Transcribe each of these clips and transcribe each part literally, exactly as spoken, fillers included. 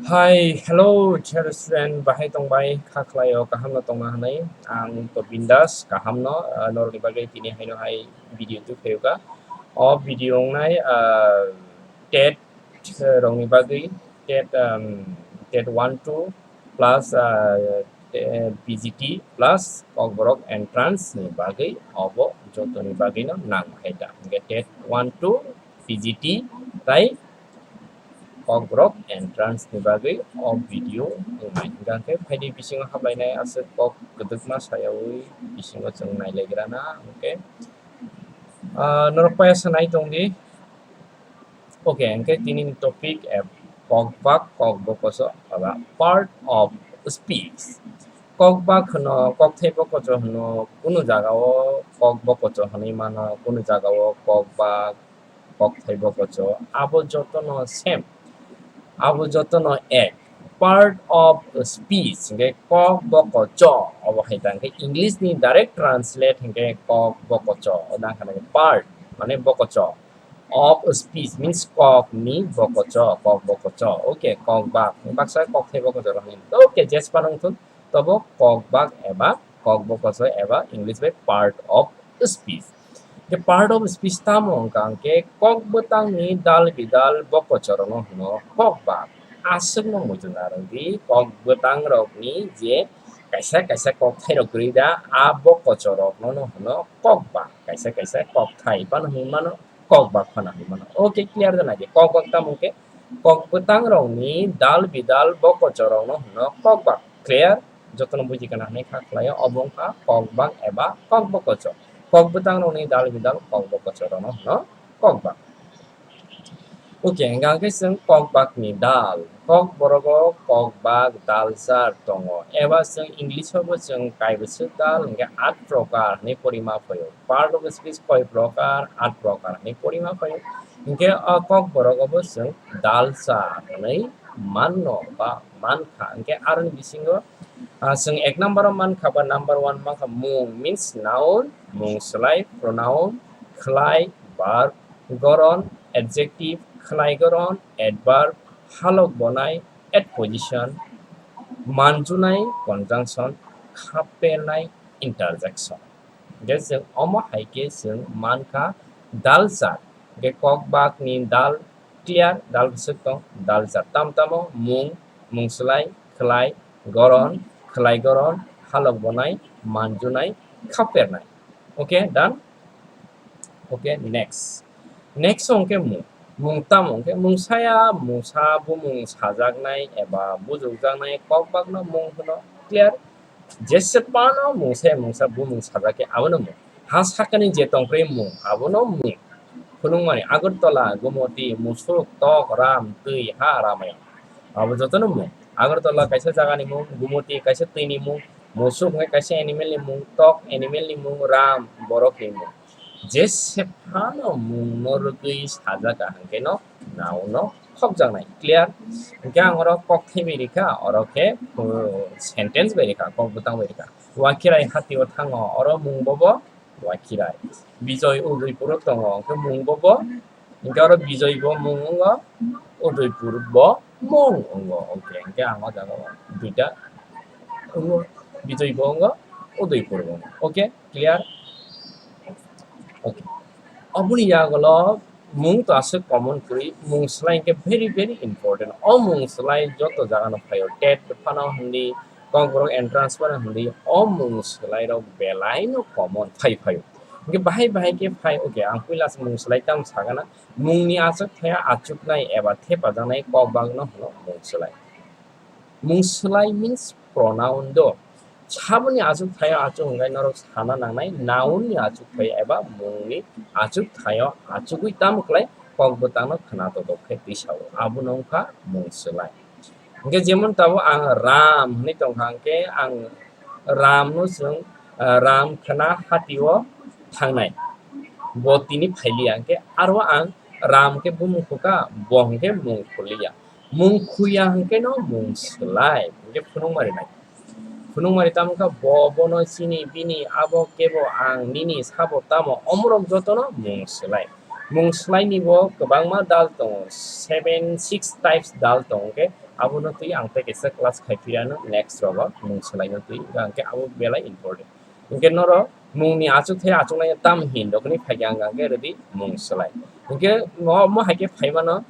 Hi, hello, dear student, bahai tongbai, kha khlaio, kaham no tongma hwnwi. Ang to bindas, kaham no, ah, norokni bagwi tini haino hai video twi phaio ka. O video wngnai, ah, TET, eh, rokni bagwi, TET, um, TET one two plus, ah, eh, P G T plus Kokborok entrance ni bagwi obo jotoni bagwi no nang hai da. Hingke TET one two, P G T tai Kokborok entrance ni bagwi o video wngnai. Hingkha khe phaidi bisingo hablainai aswk kok kwdwkma sayawi bisingo chwng nailaigwrana hwnkhe, ah, norok paisa nai tongdi. Okay, hingkhe tini topic, eh, kokbak, kokbokoso, aba part of speech. Kokbak hwno, kokthai bokocho hwno, kunu jagao kokbokocho hwnwi mano, kunu jagao kokbak, kokthai bokocho, abo jotono same, abo jotono ek. Part of speech hingke kok bokocho, obo hai ta hingke English ni direct translate hingke kok bokocho, o dang khana part mane bokocho, of speech means kok ni bokocho, kok bokocho. Okay, kokbak, baksa kokthai bokocho rok ni. Okay, jes panung thun, tobo kokbak eba kokbokocho eba English bai part of speech. Ke part of speech tamo wngkha hwnkhe kok bwtangni dal bidal bokochorokno hwno kokbak. Aswkno muitu narwkdi kok bwtangrokni je kaisa kaisa kokthairok kwrwi da, a bokochorokno hwno kokbak, kaisa kaisa kokthai phano hwnwi mano, kokbak phano hwnwi mano. Okay, clear da naidi kokbak tamo wngkhe kok bwtangrokni dal bidal bokochorokno hwno kokbak. Clear? Jotono buji kana hinwi kha khlaio, obo wngkha kokbak eba kokbokocho. Kok bwtangrokni dal bidal kokbokochorokno hwno kokbak. Okay, hingkha khe chwng kokbakni dal. Kokborogo kokbak dal char tongo. Eba chwng English-o bo chwng kaibwswk dal hingkhe at prokar hinwi porima phaio. Part of speech koi prokar, at prokar hinwi porima phaio. Hingkhe o kokborogo bo chwng dal char hinwi manno ba mankha. Hingkhe aroni bisingo, ah, chwng ek number o mankha ba number one mankha mung means noun, mung swlai pronoun, khlai verb, goron adjective, khlai goron adverb, halok bonai adposition, manjunai conjunction, khapernai interjection. Hingkhe chwng omo hai khe chwng mankha dal char. Hingkhe kokbakni dal clear, dal bwswk tong, dal char. Tam tamo mung, mung swlai, khlai, goron, khlai goron, halok bonai, manjunai, khapernai. Okay, done? Okay, next. Next hwnkhe mung. Mung tamo hwnkhe mungsaya, mungsa, bumung sajaknai eba bujukjaknai kokbakno mung hwno. Clear? Jese phano mungsaya, mungsa, bumung sajak khe abono mung. Ha sakani je tongkre mung, abono mung. Phunukmani Agartala, Gumoti, Musuk, Tok, Ram, Twi, Ha, Ramayan. Abo jotono mung. Agartala kaisa jagani mung, Gumoti kaisa twini mung, Musuk hwnkhe kaisa animal ni mung, Tok animal ni mung, Ram borok ni mung. Jese phano mungno rwgwi sajak, ahwnkhe no noun no khokjaknai. Clear? Hwnkhe ang oro kokthai bai rikha, oro khe, uh, sentence bai rikha, kok bwtang bai rikha. Wakhirai hatio thango, oro mung bobo Wakhirai. Bijoy Udaipuro tongo, hwnkhe mung bobo, hwnkhe oro Bijoy bo mung wngo, Udaipur bo mung wngo. Okay, hwnkhe ang o jaga o duita wngo, Bijoy bo wngo, Udaipur bo wngo. Okay, clear? Okay. Oboni yagulo mung to aswk common kwrwi, mung swlai hwnkhe very, very important. O mung swlai joto jagano phaio, TET phano hwndi, Kokborok entrance phano hwndi, o mung swlai rok belai no common phai phaio. Hwnkhe bahai bahai khe phai, okay, ang puila mung swlai tamo sagana, mungni achuk thaya achuknai eba thepajaknai kokbakno hwno mung swlai. Mung swlai means pronoun do. Saboni achuk thaio achuk hwnkhe norok sana nangnai noun ni achuk thai eba mungni achuk thaio achugwi tamo khlai kok bwtangno khna todok khe twi sao. Abono wngkha mung swlai. Hwnkhe jemon tabuk ang Ram hwnwi tongkha hwnkhe ang Ramno chwng, ah, Ram khna hatio thangnai. Bo tini phailiya hwnkhe aro ang Ram khe bumung khukha, bo hwnkhe mung khuliya. Mung khuya hwnkhe no mung swlai, hwnkhe phunukma rinai. Phunukma ri tamo kha bo, bono chini, bini, abo, kebo, ang, nini, sabo, tamo, omorok jotono mung swlai. Mung swlaini bo kwbangma dal tongo, seven, six types dal tongo, hwnkhe Abono twi ang tei kaisa class khai phirano next rogo mung swlaino twi, hwnkhe abo belai important. Hwnkhe norok mungni achuk thai achuknai tam hin rokni phaikha hwnkhe rwdi mung swlai. Hwnkhe mo, mo hai khe phaimano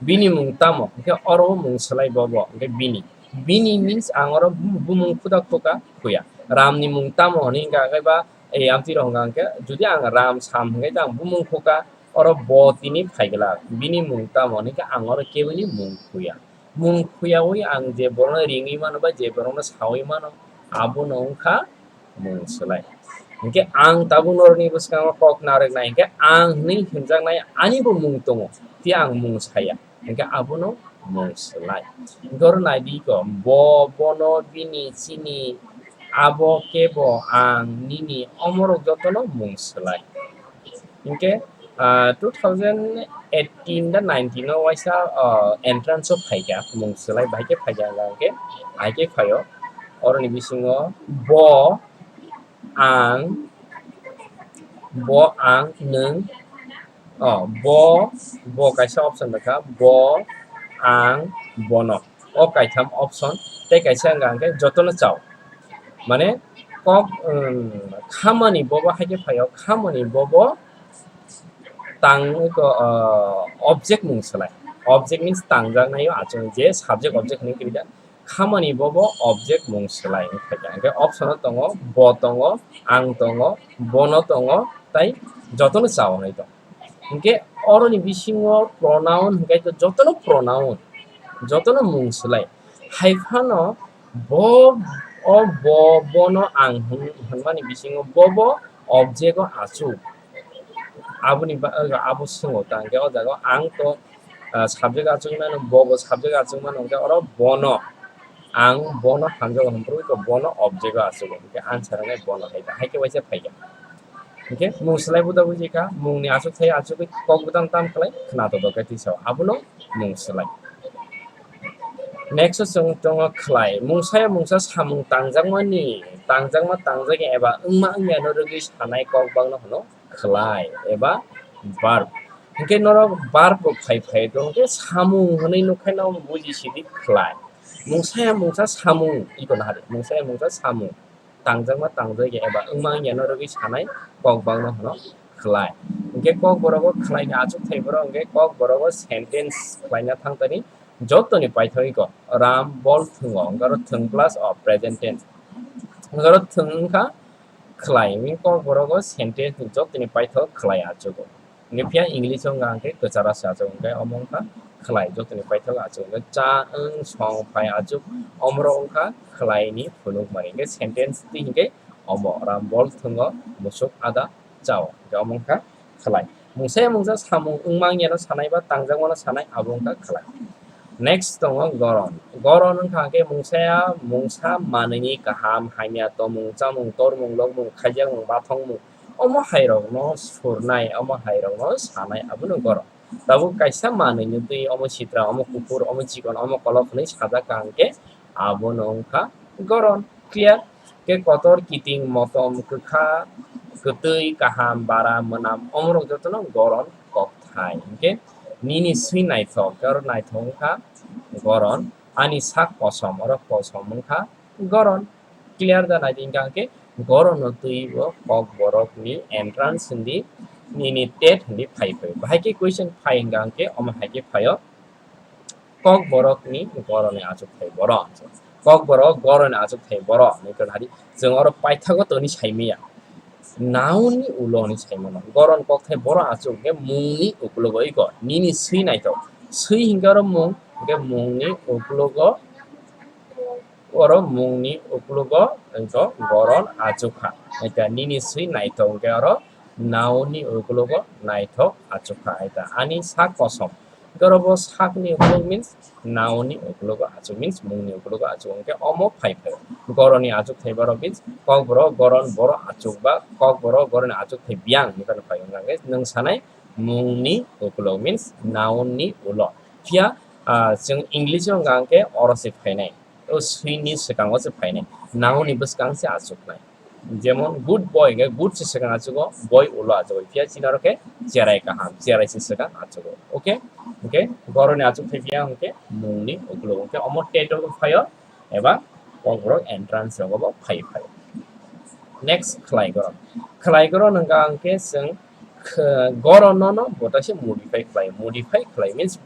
bini mung tamo, hwnkhe oro mung swlai bobo, hwnkhe bini. Bini means ang oro bu-, bumung khuda khuka khuya. Ramni mung tamo hwnwi hwnkha khe ba, ei amtwi rok hwnkha khe, jodi ang Ram Sam hwnkhe ang bumung khuka, oro bo tini phaiglak, bini mung tamo hwnwi khe ang oro keboni mung khuya. Mung khuyawi ang je borokno ringwi mano ba je borokno sawi mano, abono wngkha mung swlai. Hwnkhe ang tabuk norokni bwskango kok narwknai, hwnkhe ang hwnwi hwnjaknai ani bo mung tongo, tei ang mung saya, hwnkhe abono mung swlai. Hwnkhe oro naidi ko, bo, bono, bini, chini, abo, kebo, ang, nini, omorok jotono mung swlai. Hwnkhe, ah, two thousand eighteen da nineteen o waisa, ah, entrance o phaikha, mung swlai bahai khe phaikha hwnkha hwnkhe, ahai khe phaio. Oroni bisingo bo, ang, bo, ang, nwng, oh, bo, bo kaisa option rwkha, bo, ang, bono. O kaitham option, tei kaisa wngkha hwnkhe jotono chao. Mane kok, um, khamani bobo hai khe phaio, khamani bobo tang ko, uh, object mung swlai. Object means tangjaknai o achuk je subject object hwnwi kwrwi da. Khamani bobo object mung swlai wngkha. Hwnkhe option o tongo, bo tongo, ang tongo, bono tongo, tai jotono chao hwnwi tongo. Hwnkhe oroni bisingo pronoun hwnkhe to jotono pronoun, jotono mung swlai. Hai phano bo, o bo, bono ang hwn-, hwnmani bisingo bobo object o achuk. Aboni ba-, abo swngo ta hwnkhe o jaga o ang to, ah, subject achuk mano, bobo subject achuk mano, hwnkhe oro bono, ang bono hamjago hwnphuru bono object o achugo, hwnkhe answer wngkha bono hai ta, hai khe waisa phaikha. Hwnkhe mung swlai buda buji kha, mungni achuk thai achugwi kok bwtang tam khlai khna to dokhe twi sao, abono mung swlai. Next o chwng tongo khlai. Mungsaya mungsa samung tangjakmani, tangjakma tangjak ya eba wngma wngya no rwgwi sanai kok bangno hwno khlai eba verb. Hwnkhe norok verb bo phai phai do, hwnkhe samung hwnwi nukha no buji sidi khlai. Mungsaya mungsa samung, iko nahari, mungsaya mungsa samung tangjakma tangjak ya eba wngma wngya no rwgwi sanai kok bangno hwno khlai. Hwnkhe kok borogo khlai ni achuk thai borok hwnkhe kok borogo sentence khlaina thang tani jotoni paithak iko Ram bol thwngo, hwnkhe oro thwng plus o present tense. Hwnkhe oro thwng wngkha khlai, hwnkhe kok borogo sentence ni jotoni paithak khlai achugo. Hwnkhe phiya English o wngkha hwnkhe kwcharo se achuk, hwnkhe omo wngkha khlai, jotoni paithak achuk, hwnkhe cha, wng, song, phai achuk, omorok wngkha khlai ni phunukmani. Hwnkhe sentence twi hwnkhe omo, Ram bol thwngo, musuk ada chao, hwnkhe omo wngkha khlai. Mungsaya mungsa samung wngma wngya no sanai ba tangjakma no sanai, abo wngkha khlai. Next tongo goron. Goron wngkha hwnkhe mungsaya mungsa manwini kaham, hamya, tomung, chamung, tormung, lokmung, khaijakmung, bathongmung, omo hai rokno surnai, omo hai rokno sanai, abono goron. Tabuk kaisa manwi no twi omo sitra, omo kuphur, omo chikon, omo kolok hwnwi sajak ka hwnkhe abono wngkha goron. Clear? Khe kotor, kiting, motom, kwkha, kwtwi, kaham, bara, mwnam, omorok jotono goron kokthai. Hwnkhe nini swi naithok, khe oro naithok wngkha goron. Ani sak kosom, oro kosom wngkha goron. Clear da naidi hwnkha hwnkhe gorono twibo kokborokni entrance hindi, nini tet hindi phai phai. Bahai khe question phai hwnkha hwnkhe omo hai khe phaio, kokborokni goroni achukthai boro. Kokborok goroni achukthai boro hinwi khna di. Chwng oro paithago toni saimaya. Noun ni ulo hinwi saimano. Goron kokthai boro achuk hwnkhe mungni uklogo iko. Nini swi naithok. Swi hwnkhe oro mung, hwnkhe mungni uklogo oro mungni uklogo wngkha goron achukha. Eta nini swi naithok hwnkhe oro noun ni uklogo naithok achukha. Eta ani sak kosom. Hwnkhe oro bo sakni ukulok means noun ni uklogo achuk means mungni uklogo achuk hwnkhe omo phai phai. Goroni achukthai borok means kokborok goron borok achuk ba kokborok goroni achukthai biyang hinwi phano phai hwnkhe nwng sanai mungni ukulok means noun ni ulo. Phiya, ah, chwng English o hwnkha hwnkhe oro se phainai. O swini swkango se phainai. Noun ni bwskang se achuknai. Jemon good boy hwnkhe good se swkang achugo, boy ulo achugo. Phiya chini oro khe cherai kaham, cherai se swkang achugo. Okay? Hwnkhe goroni achuk thai phiya hwnkhe mungni ukuluk. Hwnkhe omo tet o phaio eba kokborok entrance rogo bo phai phai. Next, khwlai goron. Khwlai goron hwnkha hwnkhe chwng kh-, goron no no bo taisa modify khlai, modify khlai means,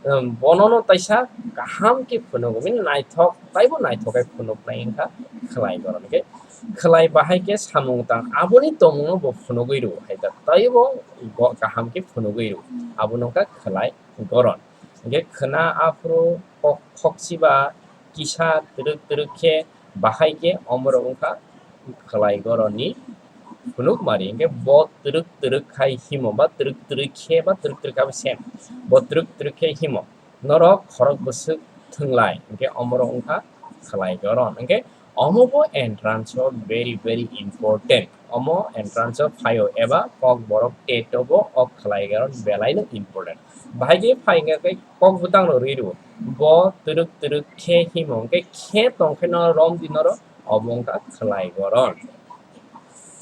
um, bono no taisa kaham khe phunugo, means naithok, taibo naithok khe phunuknai wngkha khwlai goron. Hwnkhe khwlai bahai khe samung tang aboni tongmung no bo phunugwi rwo hai da, taibo bo kaham khe phunugwi rwo, abo no wngkha khwlai goron. Hwnkhe khwna aphuru khok-, khokchiba kisa twrwk twrwk khe bahai khe omorok wngkha khwlai goroni phunukmari. Hwnkhe bo twrwk twrwk khai himo ba twrwk twrwk khe ba twrwk twrwk khe abo same. Bo twrwk twrwk khe himo. Norok khorok bwswk thwnglai, hwnkhe omorok wngkha khwlai goron. Hwnkhe omo bo entrance o very, very important. Omo entrance o phaio eba kokborok tet o bo o khwlai goron belai no important. Bahai khe phai hwnkhe kok bwtang rok rwi rwo. Bo twrwk twrwk khe himo, hwnkhe khe tong khe no rom di norok, obo wngkha khwlai goron.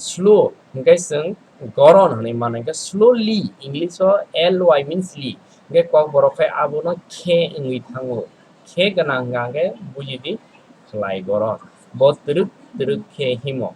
Slow hwnkhe chwng goron hwnwi mano, hwnkhe slowly, English o L Y means lee, hwnkhe kokborok khe abono khe wngwi thango, khe gwnang hwnkha hwnkhe buji di khwlai goron. Bo twrwk twrwk khe himo,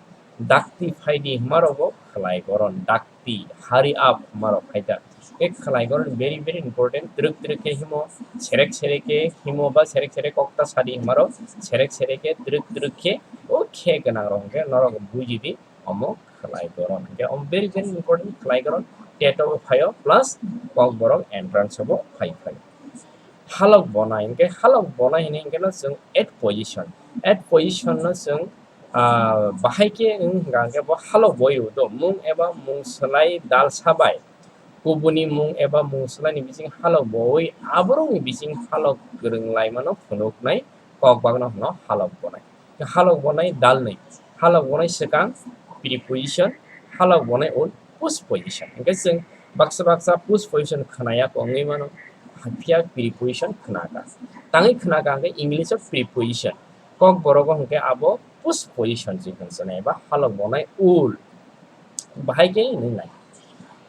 dakti phai di hwnmarok bo khwlai goron, dakti, hurry up hwnmarok phai da. Khe khwlai goron very, very important. Twrwk twrwk khe himo, serek serek khe himo ba serek serek kokta sadi hwnmarok, serek serek khe twrwk twrwk khe o khe gwnang rok hwnkhe norok buji di omo khwlai goron. Hwnkhe omo very, very important khwlai goron. Tet o bo phaio plus kokborok entrance o bo phai phai. Halok bonai, hwnkhe halok bonai hwnwi hwnkhe no chwng at position. At position no chwng, ah, bahai khe wng hwnkha hwnkhe bo halok boi rw do, mung eba mung swlai dalsa bai kubuni mung eba mung swlaini bising halok boi aborokni bising halok kwrwng laimano phunuknai kokbakno hwno halok bonai. Halok bonai dalnwi, halok bonai swkang preposition, halok bonai ul post position. Hwnkhe chwng baksa baksa post position khwnaya kongwi mano, phiya preposition khwnaka. Tangwi khwnaka hwnkhe English o preposition. Kokborogo hwnkhe abo post position se hwnsanai ba halok bonai ul. Bahai khe hinwi nai.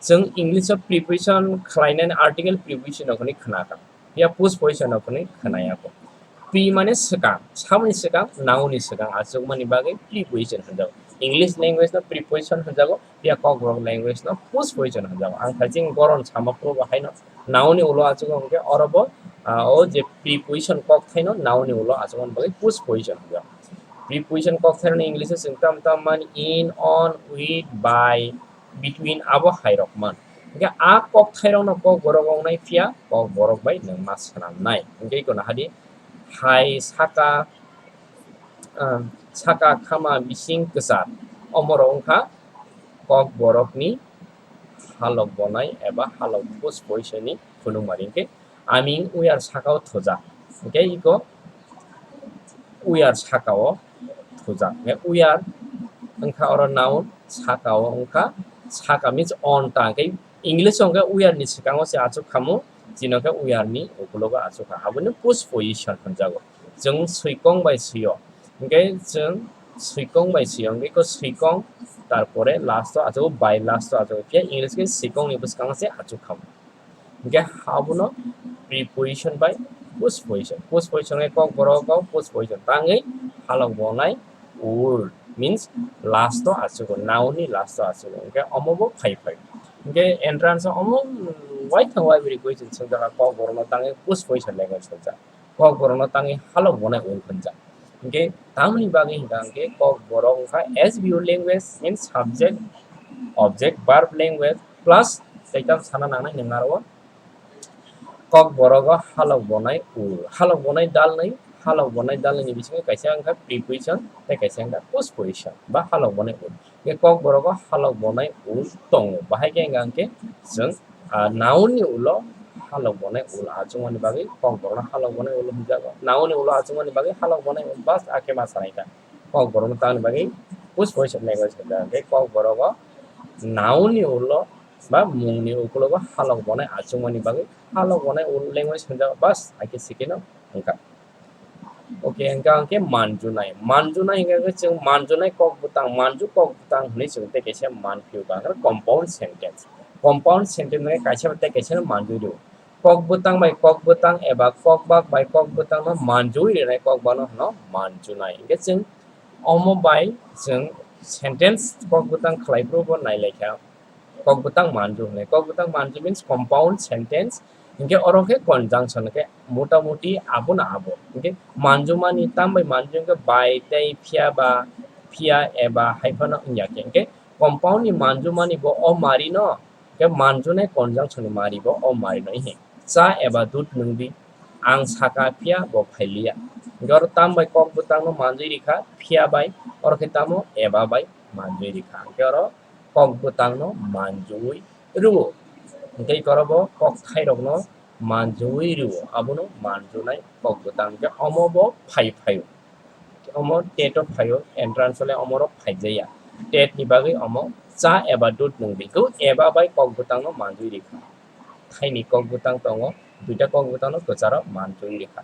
Chwng English o preposition khwlainani article preposition rok hwnwi khwnaka. Phiya post position rok hwnwi khwnaya kho. Pre mane swkang, samani swkang, noun ni swkang achukmani bagwi preposition hwnjago. English language no preposition hwnjago, phiya kokborok language no post position hwnjago. Ang thaiching goron sama phuru bo haino noun ni ulo achugo hwnkhe oro bo, ah, o je preposition kok thaino noun ni ulo achukmani bagwi post position hwnjago. Preposition kok thaino English o chwng tam tam mani in, on, with, by, between abo hai rok man. Hwnkhe a kok thai rok no kokborok wngnai phiya kokborok bai nwng ma swnamnai. Hwnkhe iko nahadi hai saka, ah, saka khama bising kwchar omorok wngkha kokborokni halok bonai eba halok post position ni phunukmari. Hwnkhe aming uyar sakao thujak. Hwnkhe iko uyar sakao thujak. Hwnkhe uyar wngkha oro noun, sakao wngkha saka means on ta. Hwnkhe English o hwnkhe uyar ni swkango se achuk khamu, chini hwnkhe uyar ni ukulogo achuk kha. Aboni post position hwnjago. Chwng swikong bai swio. Hwnkhe chwng swikong bai swio. Hwnkhe iko swikong, tarpore last o achuk, by last o achuk. Phiya English khe swikong ni bwskango se achuk khamu. Hwnkhe abono preposition bai post position. Post position khe kokborok o post position tangwi halok bonai ul means last o achugo, noun ni last o achugo. Hwnkhe omo bo phai phai. Hwnkhe entrance o omo waithang waibrwi question swngjak, kokborok no tangwi post position language hwnjak. Kokborok no tangwi halok bonai ul hwnjak. Hwnkhe tamoni bagwi hwnkha hwnkhe kokborok wngkha S V O language means subject, object, verb language plus tei tam sana nangnai nwng aro o kokborok o halok bonai ul. Halok bonai dalnwi, halok bonai dalnwi ni bisingo kaisa wngkha preposition tei kaisa wngkha post position ba halok bonai ul. Hwnkhe kokborok o halok bonai ul tongo. Bahai khe wngkha hwnkhe chwng, ah, noun ni ulo halok bonai ul achukmani bagwi kokborok no halok bonai ul hwnjago. Noun ni ulo achukmani bagwi halok bonai ul bas akhe ma sanai kha. Kokborok no tamni bagwi post position language hwnjak. Hwnkhe kokborok o noun ni ulo ba mung ni ukulogo halok bonai achukmani bagwi halok bonai ul language hwnjago bas akhe sikino wngkha. Okay, hwnkha hwnkhe manjunai. Manjunai hwnkha hwnkhe chwng manjunai kok bwtang, manju kok bwtang hwnwi chwng tei kaisa man phiyokha, hwnkhe compound sentence. Compound sentence hwnkhe kaisa bai tei kaisa no manjui rwo. Kok bwtang bai kok bwtang eba kok bak bai kok bwtang no manjui rinai kok bak no hwno manjunai. Hwnkhe chwng omo bai chwng sentence kok bwtang khlai phuru bo nai lai kha. Kok bwtang manju hwnwi. Kok bwtang manju means compound sentence. Hwnkhe oro khe conjunction, hwnkhe mota moti abo no abo. Hwnkhe manjumani tam bai manju hwnkhe bai tei phiya ba, phiya eba hai phano wngya khe. Hwnkhe compound ni manjumani bo o mari no, hwnkhe manjunai conjunction ni mari bo o mari no hi. Cha eba dudh nwng di, ang sakha phiya bo phailiya. Hwnkhe oro tam bai kok bwtang no manjui rikha, phiya bai, oro khe tamo eba bai manjui rikha. Hwnkhe oro kok bwtang no manjui rwo. Hwnkhe oro bo kok thai rok no manjui rwo, abono manjunai kok bwtang. Hwnkhe omo bo phai phaio. Omo tet o phaio, entrance le omo rok phaijaya. Tet ni bagwi omo cha eba dudh nwng di. Dudh eba bai kok bwtang no manjui rikha. Thaini kok bwtang tongo, duita kok bwtang no kwcharo manjui rikha.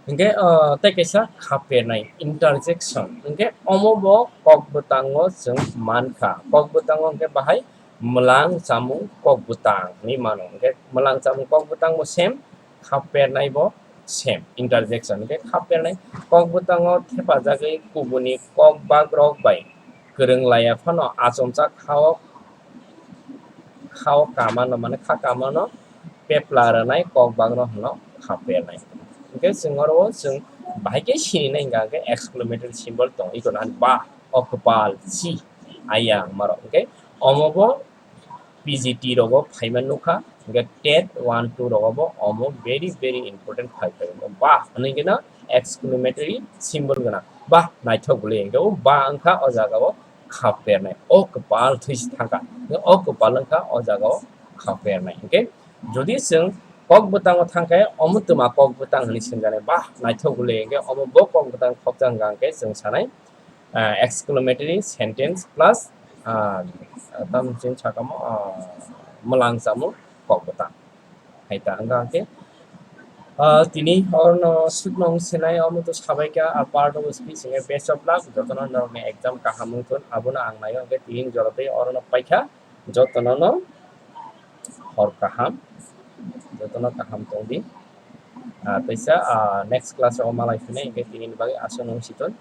Hwnkhe, ah, tei kaisa khapernai, interjection. Hwnkhe omo bo kok bwtango chwng mankha. Kok bwtango hwnkhe bahai mwlang chamung kok bwtang hinwi mano. Hwnkhe mwlang chamung kok bwtang bo same, khapernai bo same, interjection. Hwnkhe khapernai kok bwtango thepajagwi kubuni kok bak rok bai kwrwng laiya phano achomsa khao, khao kamano, mane kha kamano pepla rwnai kok bak no hwno khapernai. Hwnkhe chwng oro o chwng bahai khe sini nai hwnkha hwnkhe exclamatory symbol tongo, iko na ba, o kwpal, si, ayang marok. Hwnkhe omo bo P G T rogo phaima nukha, hwnkhe tet one two rogo bo omo very, very important phai phai. Ba hwnwi khe no exclamatory symbol gwnang. Ba naithok bwle hwnkhe o ba wngkha o jaga o khapernai. O kwpal thwi se thangkha. O kwpal wngkha o jaga o khapernai. Hwnkhe jodi chwng kok bwtango thangkhe omo twma kok bwtang hwnwi swngjaknai. Ba naithok bwle hwnkhe omo bo kok bwtang khopjak hwnkha hwnkhe chwng sanai, ah, exclamatory sentence plus, ah, tamo chini sakamo, ah, mwlang chamung kok bwtang. Hai ta wngkha hwnkhe, ah, tini orono sukno wng sinai, omo to sabaikha, ah, part of speech hwnkhe best of luck, jotono norokni exam kaham wngthun, abono ang naio hwnkhe tini jorotwi orono paikha, jotono no hor kaham, jotono kaham tongdi. Ah, teisa, ah, next class o malai phinai hwnkhe tini bagwi aswk wng siton.